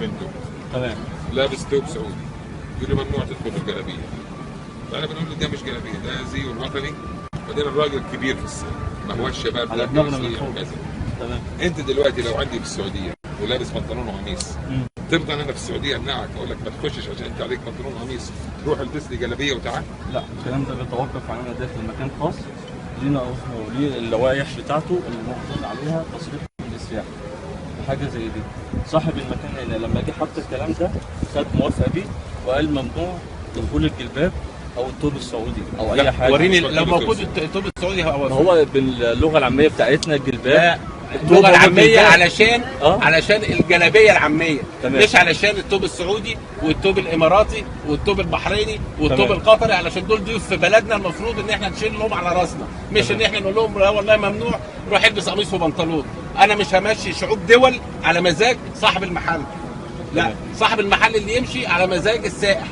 بنته. تمام. لابس ثوب سعودي، يقول له ممنوع تدخل بالجلابيه. فانا بنقول له ده مش جلابيه، ده زي الوطني. بعدين الراجل كبير في السن، ما هوش شباب. على لا دماغنا من كرسي فوق. وكذا. تمام. انت دلوقتي لو عندي في السعودية ولابس بنطلون وقميص، ترضى ان انا في السعودية امنعك اقول لك ما تخشش عشان انت عليك بنطلون وقميص، روح البس لي جلابية وتعال؟ لا، الكلام ده بيتوقف على انا داخل مكان خاص لينا وليه اللوائح بتاعته اللي المفروض عليها تصريح من السياحة حاجة زي دي. صاحب المكان هنا لما جه حط الكلام ده خد موافقة بيه وقال ممنوع دخول الجلباب او الثوب السعودي او اي حاجة. وريني لو موجود الثوب السعودي هو ما هو باللغة العامية بتاعتنا الجلباب، اللغة العامية علشان علشان الجلابية العامية. تمام. مش علشان الثوب السعودي والثوب الاماراتي والثوب البحريني والثوب تمام. القطري، علشان دول ضيوف في بلدنا، المفروض ان احنا نشيل لهم على راسنا، مش ان احنا نقول لهم لا والله ممنوع، روح البس قميص وبنطلون. انا مش همشي شعوب دول على مزاج صاحب المحل، لا، صاحب المحل اللي يمشي على مزاج السائح.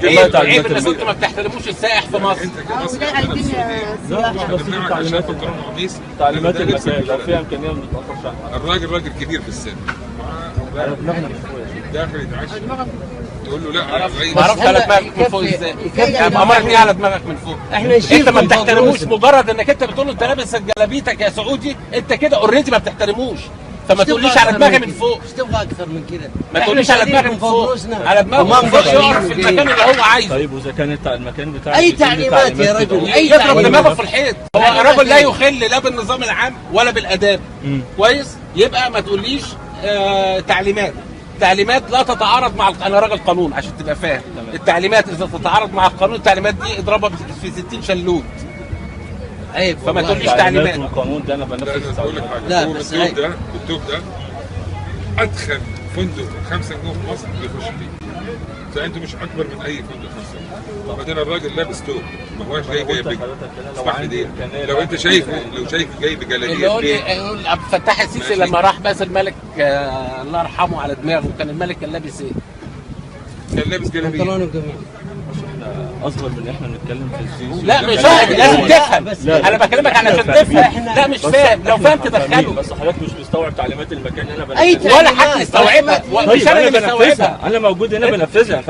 عيب، عيب انك انتوا ما بتحترموش السائح في مصر. انت كمصري عندنا في السعودية لا، بس دي هنمنعك عشان تعليمات بنطلون وقميص؟ تعليمات ده لبس المكان لو البلد. فيها امكانية ما نتاخرش عنها. الراجل راجل كبير في السن، على دماغنا من فوق يا شيخ. داخل يتعشى، تقول له لا غير. ما اعرفش على دماغك من فوق ازاي؟ يعني امرك ايه على دماغك من فوق؟ احنا نشيل انت ما بتحترموش، مجرد انك انت بتقول له انت لابس جلابيتك يا سعودي، انت كده already ما بتحترموش، فما تقوليش على دماغي من فوق. مش تبغى اكثر من كده؟ ما تقوليش على دماغي من فوق، على دماغه من فوق يقف في المكان اللي هو عايزه. طيب واذا كان المكان بتاعك اي بيديني تعليمات يا كده رجل، اي يضرب تعليمات. دماغه في الحيط. هو رجل لا يخل لا بالنظام العام ولا بالاداب. كويس؟ يبقى ما تقوليش تعليمات. تعليمات لا تتعارض مع انا راجل قانون عشان تبقى فاهم. التعليمات اذا تتعارض مع القانون، التعليمات دي اضربها في 60 شلوت. عيب فما والله. تقوليش تعليمات تعليمات. والقانون ده انا لا، بنفذ انا بقول لك التعليمات. حاجة. لا، هو بس بالثوب عيب. ده، بالثوب ده ادخل فندق 5 نجوم في مصر بيخش فيه، فانتوا مش اكبر من اي فندق 5 نجوم. بعدين الراجل لابس ثوب، ما هوش جاي أنا قلت جايب لحضرتك أنا لو اسمح لي عندي دي. إمكانية لو انت بعمل شايفه، كده. لو شايفه جاي اللي بجلابيه يقول لي بيه. يقول عبد الفتاح السيسي ماشي. لما راح باس الملك الله يرحمه على دماغه، كان الملك كان لابس ايه؟ كان لابس جلابية. بنطلون وقميص. احنا اصغر من احنا بنتكلم في السيسي. لا مش فاهم، لازم تفهم. بس- انا بكلمك علشان تفهم. لا مش بس فاهم، لو إحنا فاهم فاهمين، تدخله. بس حضرتك مش مستوعب تعليمات المكان اللي انا أي بنفذها. ولا حد يستوعبها. طيب مش انا انا اللي بنفذها، مستوعبها. انا موجود هنا بنفذها.